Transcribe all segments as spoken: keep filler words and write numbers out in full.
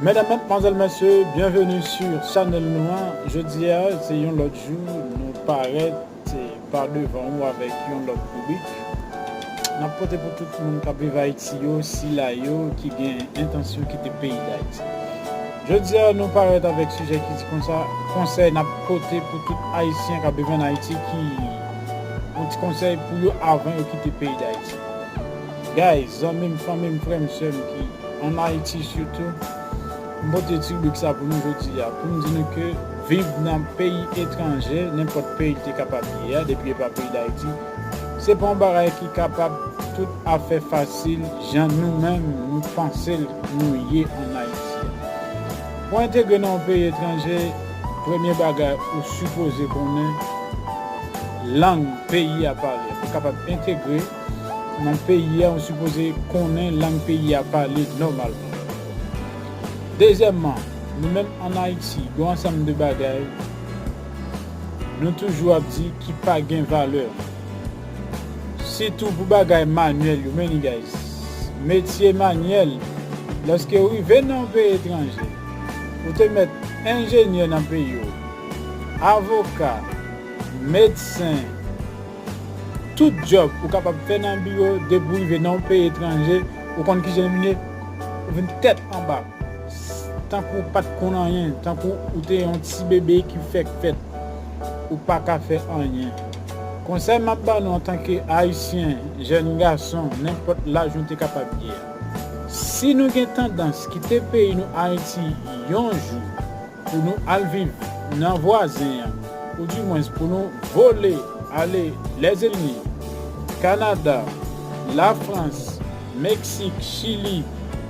Medam, madmwazèl, mesye, byenveni sou chanèl nou an. Jodi a, se yon lòt jou, nou parèt pa devan ou avèk yon lòt ribrik. N ap pote pou tout moun k ap viv Ayiti yo, sila yo ki gen entansyon kite peyi Dayiti. Jodi a, nou parèt avèk sijè ki di konsa, konsèy n ap pote pou tout Ayisyen k ap viv ann Ayiti ki, yon ti konsèy pou yo avan yo kite peyi Dayiti. Guys, zanmi m, fanmi m, frè m, sè m ki ann Ayiti sitou, m pote ti ribrik sa pou nou jodi a, pou m di nou ke viv nan peyi etranje, nenpòt peyi l te kapab ye a, depi e pa peyi Dayiti, se pa yon bagay ki kapab tout afè fasil jan nou menm nou panse l nou ye ann Ayiti a. Pou entegre nan yon peyi etranje, premye bagay ou sipoze konnen lang peyi a pale. Pou kapab entegre nan peyi a, ou sipoze konnen lang peyi a pale nòmalman. Dezyèmman, nou menm ann Ayiti, gen yon ansanm de bagay nou toujou ap di ki pa gen valè. Sitou pou bagay manyèl yo, many guys. Metye manyèl, lòske ou rive nan yon peyi etranje, ou te mèt enjenyè nan peyi w, avoka, medsen, tout djòb ou kapab fè nan biwo, depi w rive nan yon peyi etranje, ou konn kijan l vin ye, ou vin tèt anba. Tankou w pa t konn anyen, tankou ou te yon ti bebe ki fèk fèt, ou pa ka fè anyen. Konsèy m ap ba nou antanke Ayisyen, jèn gason, nenpòt laj nou te kapab ye a, si nou gen tandans kite peyi nou Ayiti yon jou, pou nou al viv nan vwazen an, oudimwens pou nou vole ale Lèzetazini, Kanada, Lafrans, Meksik, Chili,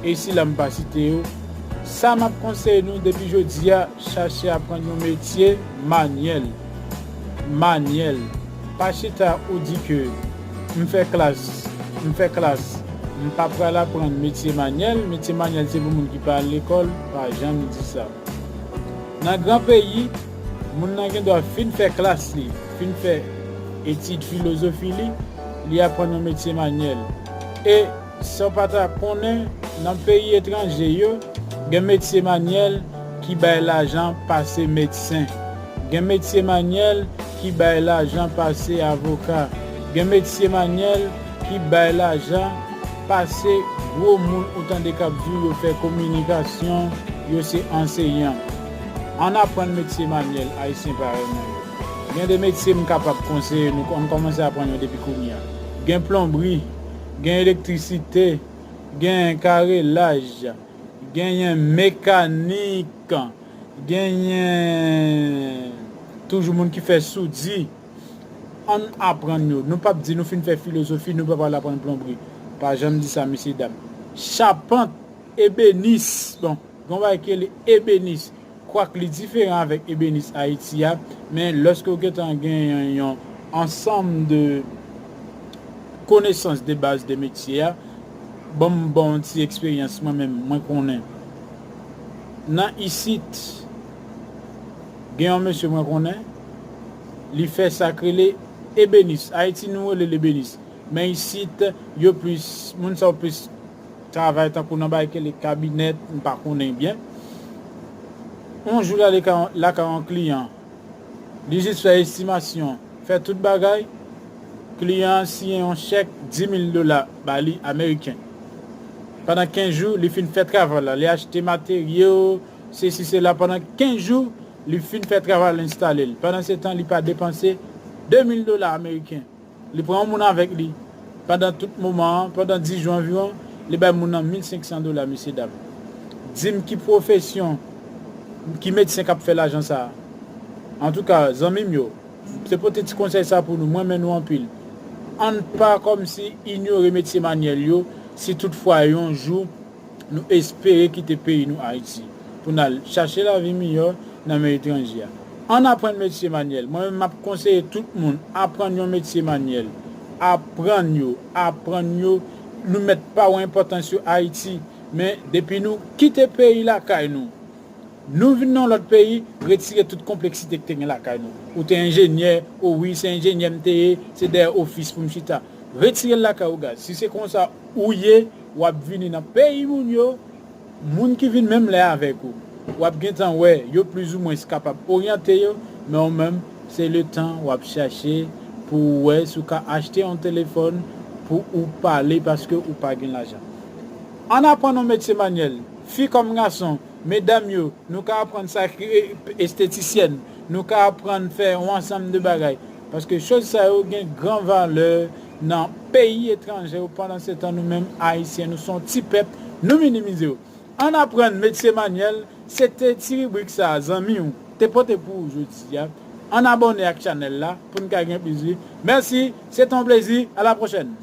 e sila m pa site yo, sa m ap konseye nou depi jodi a, chache aprann yon metye manyèl. Manyèl. Pa chita ou di ke m fè klas, m fè klas, m pa pral aprann metye manyèl. Metye manyèl se pou moun ki pa al lekòl, pa janm di sa. Nan gran peyi, moun nan gen dwa fin fè klas li, fin fè etid filozofi li, li aprann yon metye manyèl. E san w pa ta konnen, nan peyi etranje yo, gen metye manyèl ki bay lajan pase medsen. Gen metye manyèl ki bay lajan pase avoka. Gen metye manyèl ki bay lajan pase gwo moun ou tande k ap di w yo fè kominikasyon, yo se anseyan. Ann aprann metye manyèl, Ayisyen parèy mwen yo. Gen de metye m kapab konseye nou, ann kòmanse aprann yo depi kounye a. Gen plonbri, gen elektrisite, gen karelaj, genyen mekanik, genyen toujou moun ki fè soudi. Ann aprann yo. Nou p ap di nou fin fè filozofi, nou pa pral aprann plonbri. Pa janm di sa, mesye dam. Chapant, ebenis. Bon, gen yon bagay ki rele ebenis. Kwak li diferan avèk ebenis Ayiti a, men lòske w gentan gen yon, yon ansanm de konesans de baz de metye a, ban m ba w yon ti eksperyans mwen menm, mwen konnen. Nan isit, gen yon mesye mwen konnen, li fè sa k rele ebenis. Ayiti, nou rele l ebenis. Men isit, yo plis, moun sa yo plis travay tankou nan bagay ke le kabinèt, m pa konnen byen. Yon jou l ale ka-, lakay yon kliyan, li jis fè estimasyon, fè tout bagay, kliyan an siyen yon chèk di mil dola ba li ameriken. Pandan kenz jou, li fin fè travay la, li achte materyo, sesi, sela, pandan kenz jou, li fin fè travay la, enstale l. Pandan se tan, li pa depanse de mil dola ameriken. Li pran yon moun avèk li. Pandan tout moman an, pandan dis jou anviwon, li bay moun nan mil senk san dola, mesye dam. Di m ki pwofesyon, ki medsen k ap fè lajan sa a? Antouka, zanmi m yo, se pote ti konsèy sa pou nou, mwen renmen nou anpil. Ann pa kòmsi inyore metye manyèl yo, si toutfwa yon jou nou espere kite peyi nou Ayiti pou n al chache lavi miyò nan men etranje a. Ann aprann metye manyèl. Mwen menm, m ap konseye tout moun, aprann yon metye manyèl. Aprann yo, aprann yo. Nou mèt pa wè enpòtans yo Ayiti, men depi nou kite peyi lakay nou, nou vin nan lòt peyi, retire tout konpleksite ki te gen lakay nou. Ou te enjenyè, o wi, se enjenyè m te ye, se dèyè ofis pou m chita. Retire l lakay ou, guys. Si se konsa ou ye, w ap vini nan peyi moun yo, Moun ki vin menm lè avèk ou, w ap gentan wè yo plizoumwen kapab oryante yo, men ou menm, se le tan w ap chache pou w wè si w ka achte yon telefòn pou ou pale paske ou pa gen lajan. Ann aprann yon metye manyèl, fi kòm gason, medam yo, nou ka aprann sa ki estetisyèn, nou ka aprann fè yon ansanm de bagay. Paske choz sa yo gen gran valè nan peyi etranje yo, pandan se tan nou menm Ayisyen, nou se yon ti pèp, nou minimize yo. Ann aprann metye manyèl, se te ti ribrik sa a, zanmi w, te pote pou ou jodi a. Ann abòne ak chanèl la pou n ka gen plis vi. Mèsi, se te yon plezi, a la pwochèn.